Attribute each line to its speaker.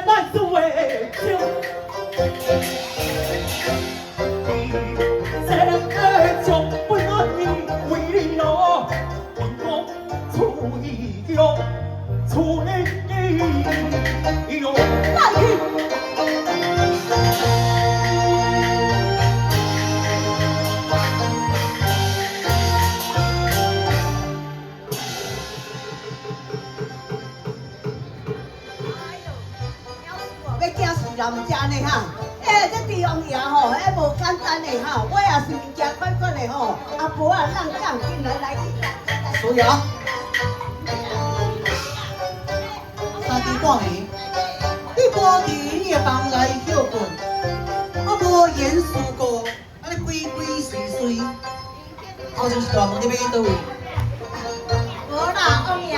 Speaker 1: 難做情。這個將本為了講出意喲，出意喲，來去。
Speaker 2: 欲惊死人毋知呢哈！欸，這帝王爺吼，欸無簡單的哈，我也是物件款款的吼。阿婆啊，咱講緊來來來來。
Speaker 3: 所以啊，三更半暝，你無佇你的房內歇睏，啊無緣無故，按呢鬼鬼祟祟，後生一大問你欲去佗位？
Speaker 2: 無啦，王爺。